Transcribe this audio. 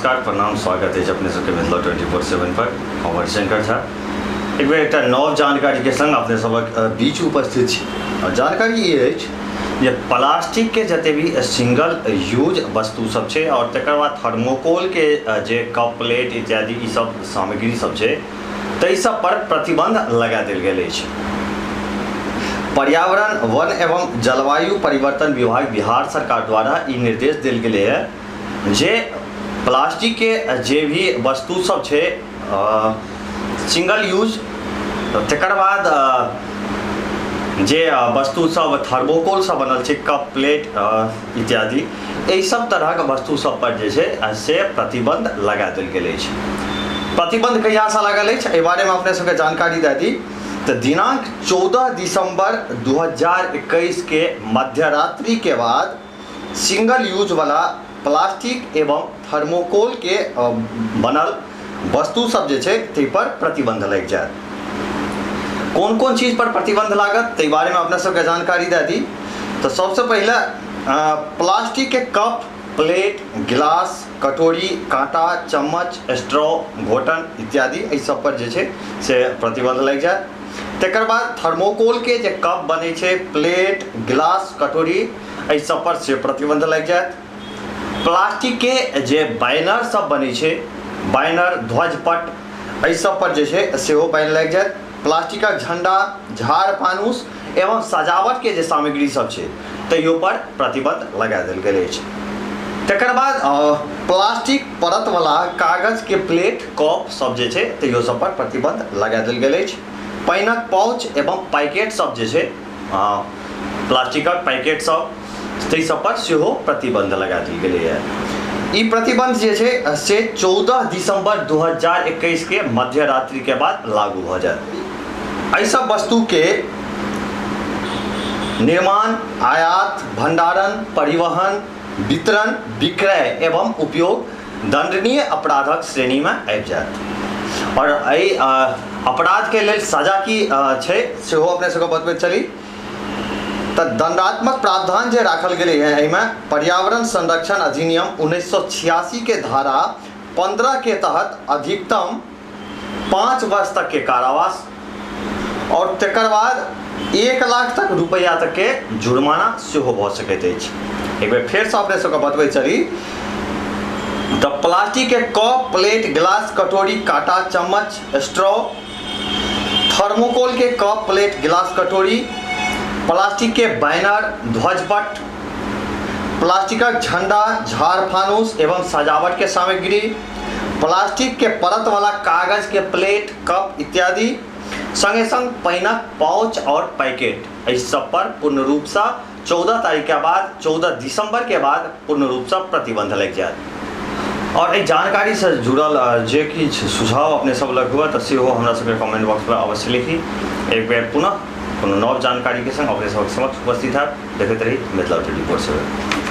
नमस्कार, प्रणाम, स्वागत अछि अपने सबके मिथिला 24/7 पर। हम हरिशंकर झा एक बेर एकटा नव जानकारीके संग अपने सबक बीच उपस्थित छी। और जानकारी ई अछि जे प्लास्टिकके जते भी सिंगल यूज वस्तु सब छै और तकर बाद थर्मोकोलके जे कप प्लेट इत्यादि ई सब सामग्री सब छै, ताहि सब पर प्रतिबंध लगा देल गेल अछि। पर्यावरण, वन एवं जलवायु परिवर्तन विभाग बिहार सरकार द्वारा ई निर्देश देल गेलै है जे प्लास्टिक के जे भी वस्तु सब छै सिंगल यूज, तकर बाद जे वस्तु सब थर्मोकोल से बनल छै, कप प्लेट इत्यादि, एहि सब तरहक वस्तु सब पर जे छै से प्रतिबंध लगा देल गेल अछि। प्रतिबंध कहियासँ लागल अछि एहि बारेमे अपने सबके जानकारी दए दी तऽ दिनांक 14 दिसंबर 2021 के मध्यरात्रि के बाद सिंगल यूज वाला प्लास्टिक एवं थर्मोकोल के बनल वस्तु सब जे छै ताहि पर प्रतिबंध लागि जायत। कोन कोन चीज पर प्रतिबंध लागत ताहि बारेमे अपने सबके जानकारी दए दी तऽ सबसँ पहिले प्लास्टिक के कप, प्लेट, गिलास, कटोरी, काँटा, चम्मच, स्ट्रॉ, घोटन इत्यादि एहि सब पर जे छै से प्रतिबंध लागि जायत। तकर बाद थर्मोकोल के जे कप बनै छै, प्लेट, गिलास, कटोरी, एहि सब पर से प्रतिबंध लागि जायत। प्लास्टिक के जे बैनर सब बनै छै, बैनर, ध्वजपट, एहि सब पर जे छै सेहो बैन लागि जायत। प्लास्टिकक झंडा, झाड़ फानूस एवं सजावट के जे सामग्री सब छै तैयो पर प्रतिबंध लगा देल गेल अछि। तकर बाद प्लास्टिक परत वाला कागज के प्लेट, कप सब जे छै तैयो सब पर प्रतिबंध लगा देल गेल अछि। पानिक पाउच एवं पैकेट सब जे छै, प्लास्टिकक पैकेट सब, ताहि सब पर सेहो प्रतिबंध लगा देल गेलैए। ई प्रतिबंध जे छै से 14 दिसंबर 2021 के मध्यरात्रि के बाद लागू भऽ जायत। एहि सब वस्तु के निर्माण, आयात, भंडारण, परिवहन, वितरण, विक्रय एवं उपयोग दंडनीय अपराधक श्रेणी में आबि जायत। और एहि अपराध के लेल सजा की छै सेहो अपने सबके बतबैत चली। तऽ दंडात्मक प्रावधान जे राखल गेलै है एहिमे पर्यावरण संरक्षण अधिनियम 1986 के धारा 15 के तहत अधिकतम 5 वर्ष तक के कारावास और तकर बाद 1 लाख तक रुपया तक के जुर्माना सेहो भऽ सकैत अछि। एक बेर फेरसँ अपने सबके बतबैत चली तऽ प्लास्टिक के कप, प्लेट, गिलास, कटोरी, काँटा, चम्मच, स्ट्रॉ, थर्मोकोल के कप, प्लेट, गिलास, कटोरी, प्लास्टिक के बैनर, ध्वजपट, प्लास्टिकक झंडा, झाड़ फानूस एवं सजावट के सामग्री, प्लास्टिक के परत वाला कागज के प्लेट, कप इत्यादि, संगे संग पानिक पाउच और पैकेट, एहि सब पर पूर्ण रूपसँ 14 तारीख के बाद, 14 दिसंबर के बाद पूर्ण रूपसँ प्रतिबंध लागि जायत। और एहि जानकारी से जुड़ल जे किछु सुझाव अपने सब लग हुए तऽ सेहो हमरा सबके कमेंट बॉक्स पर अवश्य लिखी। एक बेर पुनः कोनो नव जानकारी के संग अपने सबक समक्ष उपस्थित हैब। देखैत रही मिथिला 24/7।